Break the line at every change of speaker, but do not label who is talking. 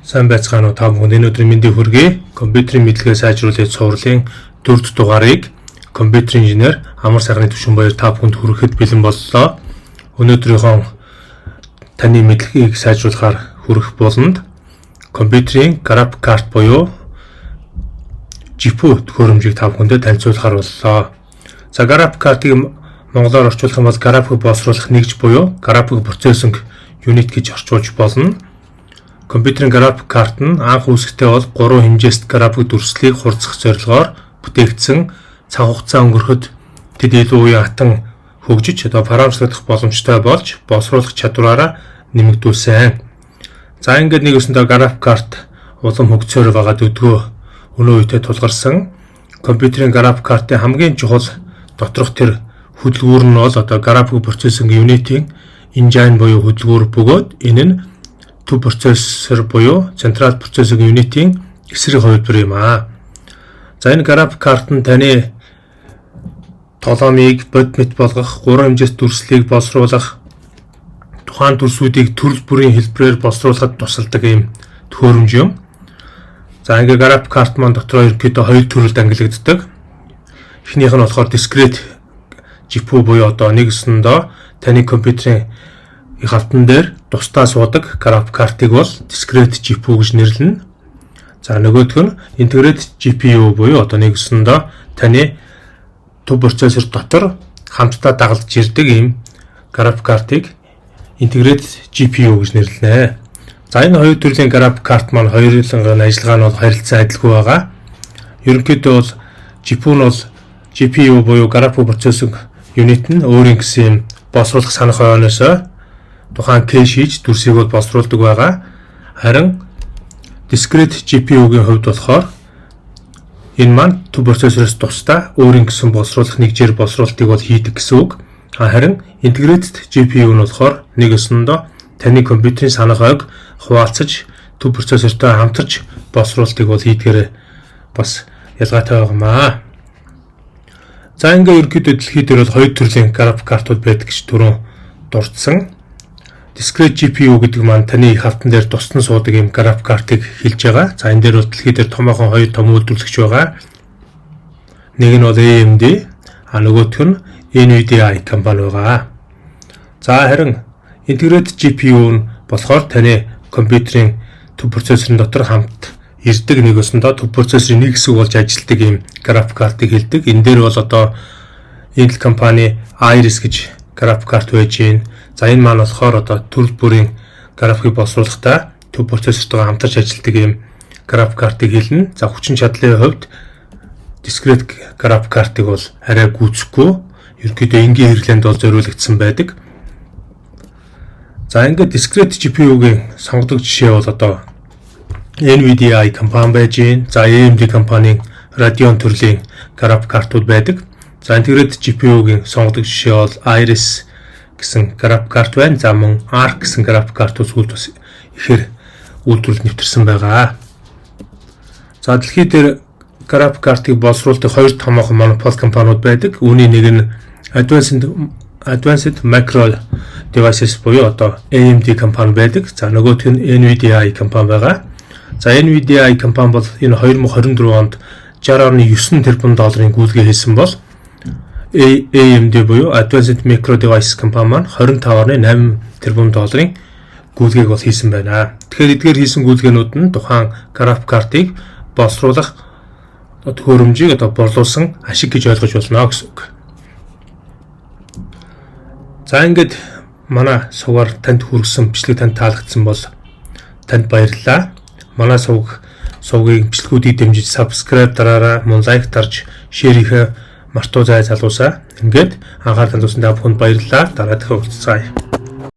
Сайн байцгаана уу, та бүхэнд энэ өдрийн мэндийг хүргэе. Компьютерийн мэдлэгээ сайжруулах цувралын дөрөв дугаарыг компьютер инженер Амар сайхны Төвшинбаяр та бүхэнд хүргэхэд бэлэн боллоо. Өнөөдрийнхөө таны мэдлэгийг сайжруулахаар хүргэх болонд компьютерийн график карт буюу GPU төхөөрөмжийг та бүхэндээ танилцуулахаар боллоо. За, график картыг монголоор орчуулах юм бол график боловсруулах нэгж буюу график processing unit гэж орчуулж болно. Компьютерийн график карт нь анх үүсэхдээ бол гурван хэмжээст график дүрслэлийг хурцлах зорилгоор бүтээгдсэн, цаг хугацаа өнгөрөхөд тэд илүү уян хатан хөгжиж, одоо програмчлагдах боломжтой болж, боловсруулах чадвараараа нэмэгдүүлсэн. За, ингээд нэг ёсондоо график карт улам хөгжсөөр байгаа өдгөө өнөө үедээ тулгарсан. Компьютерийн график картын хамгийн чухал доторх тэр хөдөлгүүр нь бол одоо график processing unit-ийн engine буюу хөдөлгүүр бөгөөд энэ нь төв процессор буюу Central Processing Unit-ийн эсрэг хувилбар юм аа. За, энэ график карт нь таны тоглоомыг бодит мэт болгох, гурван хэмжээст дүрслэлийг боловсруулах, тухайн дүрсүүдийг төрөл бүрийн хэлбэрээр боловсруулахад тусалдаг ийм төхөөрөмж юм. За, ингээ график карт маань дотроо ерөнхийдөө хоёр төрөлд ангилагддаг. Эхнийх нь болохоор discrete GPU буюу одоо нэг ёсондоо таны компьютерийн их хавтан дээр тусдаа суудаг график картыг бол discrete GPU гэж нэрлэнэ. За, нөгөөх нь integrated GPU буюу одоо нэг ёсондоо таны төв процессор дотор хамтдаа дагалдаж ирдэг ийм график картыг integrated GPU гэж нэрлэнэ. За, энэ хоёр төрлийн график карт маань хоёулангийн ажиллагаа нь бол харилцан адилгүй байгаа. Ерөнхийдөө бол GPU нь бол GPU буюу график processing unit нь өөрийн гэсэн юм боловсруулах санах ойноосоо тухайн cache хийж дүрсийг бол боловсруулдаг байгаа. Харин discrete GPU-гийн хувьд болохоор энэ маань төв процессороос тусдаа өөрийн гэсэн боловсруулах нэгжээр боловсруулалтыг бол хийдэг гэсэн үг. Харин integrated GPU нь болохоор нэг ёсондоо таны компьютерийн санах ойг хуваалцаж, төв процессортой хамтарч боловсруулалтыг бол хийдгээр бас ялгаатай байгаа юмаа. За, ингээ ерөнхийдөө дэлхий дээр бол хоёр төрлийн график картууд байдаг гэж түрүүн дурдсан. Discrete GPU гэдэг маань таны их хавтан дээр тусдан суудаг юм график картыг хэлж байгаа. За, энэ дээр бол дэлхий дээр томоохон хоёр том үйлдвэрлэгч байгаа. Нэг нь бол AMD, а нөгөөх нь NVIDIA компани байгаа. За, харин Integrated GPU нь болохоор таны компьютерийн төв процессорын дотор хамт ирдэг, нэг ёсондоо төв процессорын нэг хэсэг болж ажилладаг ийм график картыг хэлдэг. Энэ дээр бол одоо Intel компани Iris гэж график карт байж байна. За, энэ маань болохоор одоо төрөл бүрийн графикийг боловсруулахдаа төв процессортойгоо хамтарч ажилладаг ийм график картыг хэлнэ. За, хүчин чадлын хувьд discrete график картыг бол арай гүйцэхгүй, ерөнхийдөө энгийн хэрэглээнд бол зориулагдсан байдаг. За, ингээд discrete GPU-гийн сонгодог жишээ бол одоо NVIDIA компани байж байна. За, AMD компанийн Radeon төрлийн график картууд байдаг. За, integrated GPU-гийн сонгодог жишээ бол Iris гэсэн график карт байна. За, мөн Arc гэсэн график картууд сүүлд бас ихээр үйлдвэрлэлд нэвтэрсэн байгаа. За, дэлхий дээр график картыг боловсруулдаг хоёр томоохон монопол компаниуд байдаг. Үүний нэг нь Advanced Micro Devices буюу одоо AMD компани байдаг. За, нөгөөх нь NVIDIA компани байгаа. За, NVIDIA компани бол энэ 2024 онд 60.9 тэрбум долларын гүйлгээ хийсэн бол AMD буюу Advanced Micro Devices компани маань 25.8 тэрбум долларын гүйлгээг бол хийсэн байна. Тэгэхээр эдгээр хийсэн гүйлгээнүүд нь тухайн график картыг боловсруулах төхөөрөмжийг одоо борлуулсан ашиг гэж ойлгож болно гэсэн үг. За, ингээд манай сувгаар танд хүргэсэн бичлэг танд таалагдсан бол танд баярлалаа. Манай сувгийг, бичлэгүүдийг дэмжиж subscribe дараарай, мөн like дарж share хийхээ мартуузай, залуусаа. Ингээд анхаарал хандуулсан та бүхэнд баярлалаа. Дараа дахин уулзцаая.